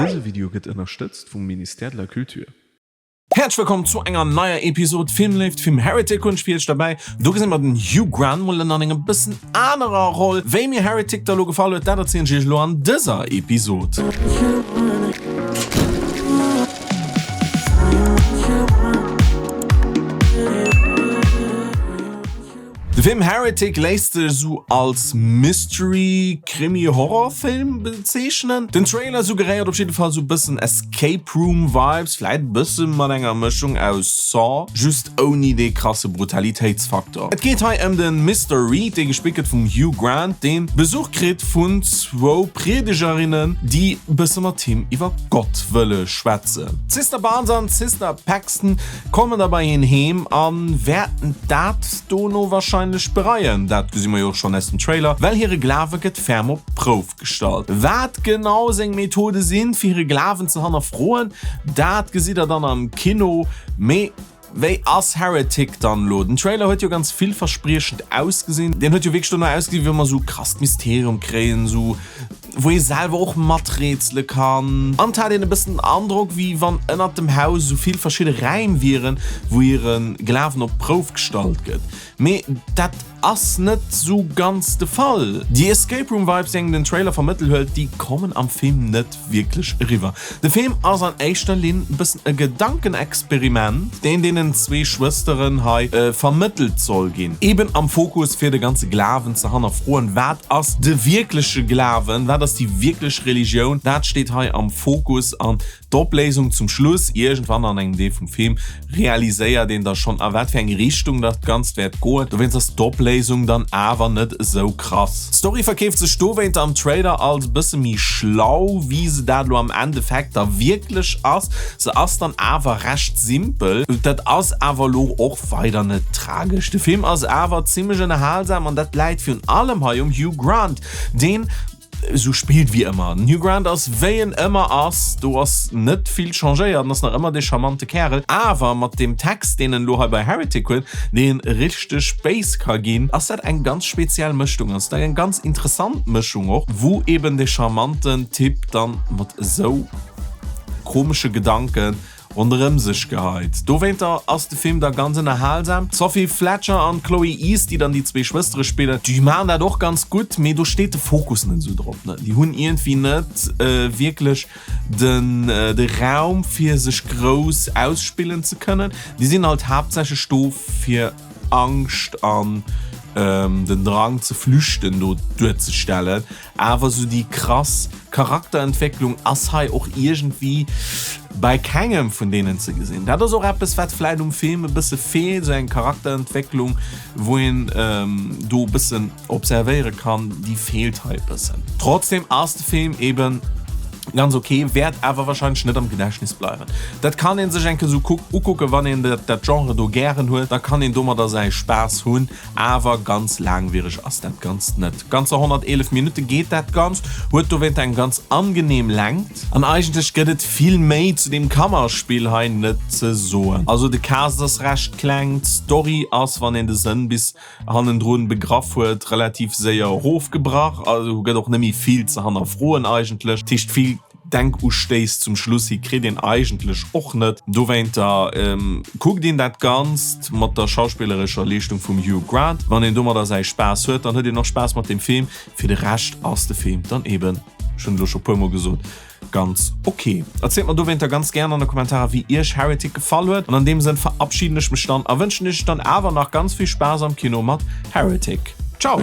Dëse Video gëtt ënnerstëtzt vum Ministère de la Culture. Häerzlech wëllkomm zu enger neier Episode Filmléift. Film Heretic hunn ech fir iech derbäi. Do gesinn mer den Hugh Grant mol an engem bëssen anerer Roll. Wéi mir Heretic da lo gefall huet, dat erzielen ech iech elo an dëser Episode. De Film Heretic léisst sech esou als Mystery-Krimi-Horror-Film bezeechnen. Den Trailer suggeréiert op jidde Fall esou bëssen Escape Room Vibes, vläit e bësse mat enger Mëschung aus Saw, just ouni dee krasse Brutalitéitsfaktor. Et geet hei ëm de Mister Reed, dee gespillt gëtt vum Hugh Grant, dee Besuch kritt vun zwou Priedegerinnen, déi bësse mat him iwwer Gott wëlle schwätzen. D'Sister Barnes an d'Sister Paxton Kommen da bei hien heem a wäerten dat dono warscheinlech bereien, dat gesi mer jo och schonn aus dem Trailer, well hire Glawe gëtt ferm op d'Prouf gestallt. Wat genau seng Methode sinn, fir hire Glawen ze hannerfroen, dat gesitt der dann am Kino. Mee wéi ass Heretic dann elo? Den Trailer huet jo ganz villverspriechend ausgesinn. Deen huet jo wierklech dono ausgesinn, wéi wa mer esou e krasst Mysterium kréien, esou wou ee selwer och maträtsele kann. An et hat een e bëssen den Androck, wéi wann ënnert dem Haus esou vill verschidde Räim wieren, wou hire Glawen op d'Prouf gestallt gëtt. Mee dat ass net esou ganz de Fall. Déi Escape Room Vibes, déi engem den Trailer vermëttelt huet, déi kommen am Film net wierklech eriwwer. De Film ass an éischter Linn e bëssen e Gedankenexperiment, deen deenen zwee Schwësteren hei vermëttelt soll ginn. Eben am Fokus fir de ganze Glawen ze hannerfroen. Wat ass de wierkleche Glawen? Wat ass déi wierklech Religioun? Dat steet hei am Fokus an d'Opléisung zum Schluss, iergendwann an engem Deel vum Film, realiséiert een da schonn a wat fir eng Richtung dat Ganzt wäert goen. Dowéinst ass d'Opléisung dann awer net esou krass. D'Story verkeeft sech dowéinter am Trailer als bësse méi schlau, wéi se dat elo am Endeffekt da wierklech ass. Se ass dann awer recht simpel. Dat ass awer elo och weider net tragesch. De Film ass awer zimmlech ënnerhalsam an dat läit virun allem hei um Hugh Grant, deen esou spillt wéi ëmmer. Den Hugh Grant ass wéi en ëmmer ass, do ass net vill changéiert, en ass nach ëmmer dee charmante Kärel, awer mat deem Text, deen en elo hei bei Heretic huet, deen richteg béis ka ginn, ass dat eng ganz speziell Mëschung, ass dat eng ganz interessant Mëschung och, wou eben dee charmanten Typ dann mat esou komesche Gedanken ronderëm sech geheit. Dowéinter ass de Film da ganz ënnerhalsam. D'Sophie Fletcher an d'Chloe East, déi dann déi zwee Schwëstere spillen, déi maachen dat och ganz gutt, mee do steet de Fokus net esou drop. Déi hunn iergendwéi net wierklech den de Raum fir sech grouss ausspillen ze kënnen. Déi sinn halt haaptsächlech do fir Angscht an den Drang ze flüchten do duerzestellen. Awer sou déi krass Charakterentwécklung ass hei och iergendwéi bei kengem vun deenen ze gesinn. Dat ass och eppes, wat vläit um Film e bësse feelt, sou eng Charakterentwécklung, wou een do e bëssen observéiere kann, déi feelt hei e bëssen. Trotzdem ass de Film eben ganz ok, wäert awer wahrscheinlech net am Gedächtnis bleiwen. Dat kann een sech eng Kéier sou ukucken, wann een dat Genre do gären huet, da kann een domadder säi Spaass hunn. Awer ganz laangwiereg ass dat Ganzt net. Ganzer 111 Minutte geet dat Ganzt, huet dowéinter eng ganz angenehm Längt. An eigentlech gëtt et vill méi zu deem Kammerspill hei net ze soen. Also de Cast ass recht kleng, d'Story ass, wann een de Sënn bis hannendrun begraff huet, relativ séier erofgebrach. Also gëtt och net méi vill ze hannerfroen eigentlech. Dat heescht vill Denkustéiss zum Schluss hi kritt een eigentlech och net. Dowéinter kuckt een dat Ganzt mat der schauspillerescher Leeschtung vum Hugh Grant. Wann een domadder säi Spaass huet, dann huet een och Spaass mat dem Film. Fir de Rescht ass de Film dann eben, ech hunn et elo scho puermol gesot, ganz ok. Erzielt mer dowéinter ganz gären an de Kommentarer wéi iech Heretic gefall huet. An an deem Sënn verabschiden ech mech dann a wënschen iech dann awer nach ganz vill Spaass am Kino mat Heretic. Ciao!